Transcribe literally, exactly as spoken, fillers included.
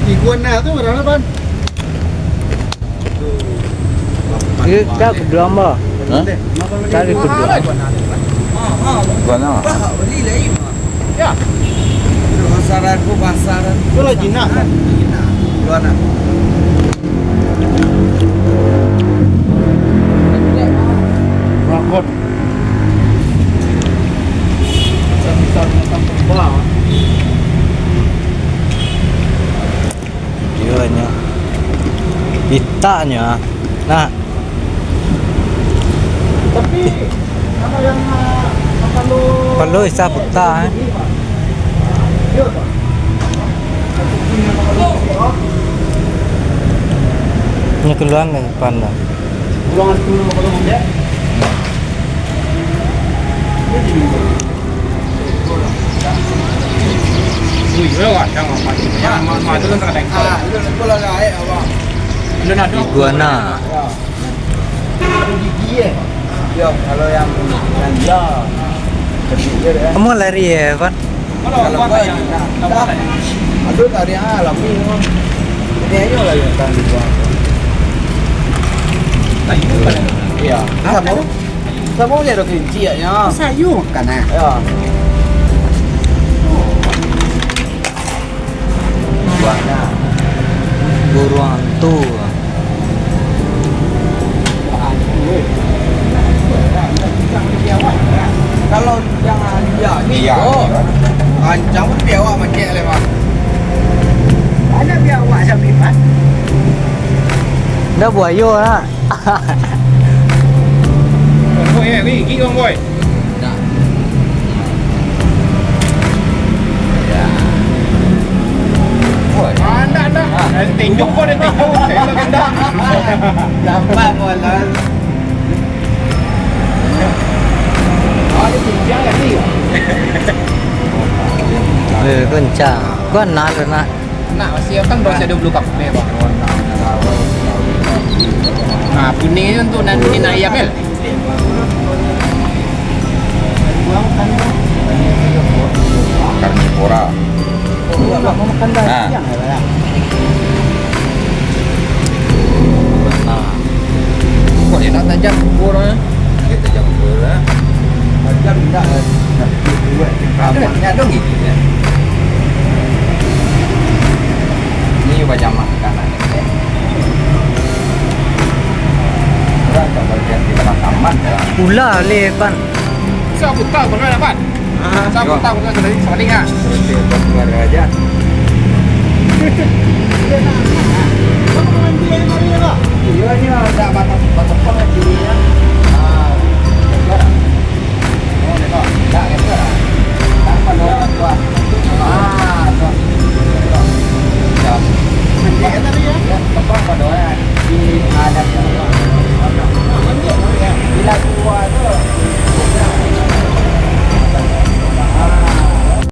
Iguana tu berapa, Pan? Kita kedua, Mbak. Hah? Kita kedua. Iguana. Ya. Pasaran ko pasaran. Itu lah jinak, Pan. Jinak. Iguana. Rakon. Bisa-bisa binatang purba. Iyo nyo. Pitaknyo. Nah. Tapi, kalau yang, ah, kalau Perlu isa buta, eh. Iyo, Pak. Ini keluar nggak depan dah? Pulang itu kalau mau dia. Ui, lo kadang apa? Yang mama tu kan kadang. Ah, itu lah gaek, abang. Iguana. Ya. Ada gigi, eh? Ya, kalau yang, yang dia, kecil dia, eh. Kamu lari, eh, Pan? Kalau gua, dah. Aduh, tadi, ah, lami, memang. Ini aja lah yang tahan di bawah. Iya. Sama. Samo je ado kelinci agaknyo. Sayu makan, ah. Yo. Buruang tu. Kalau jangan dia ni, oh, rancang pun biawak macam le, Bang. Banyak biawak sampai, Bang. Dah buayo lah. Boy, eh, weh, gigit orang, boy. Ah, ndak, ndak. Ah. Eh, tinjuk kau dah tinjuk. Saya tak kendak. Nampak kau lah. Oh, dia kencang kat sini. Eh, kencang. Kau nak, nak. Nak, masih kan baru ada dua puluh kafe, Bang. Nah, kuning itu untuk nanti nak ayam, kan? Karnivora. Nah. Nah. Kok dia nak tajam kubur, eh? Dia tajam kubur, eh? Tajam tidak, eh? Amatnya dong gigi, ya. Ini juga jamak kanan, eh. Orang tak bagian di tengah taman, ya. Ular leh, Pan. Bisa putar, benar, Pan? Ah, bisa putar, benar, dari sebelah, ah. Terus dia buat keluar aja. Iya, ini ada batas, batas apa, kiri, ya.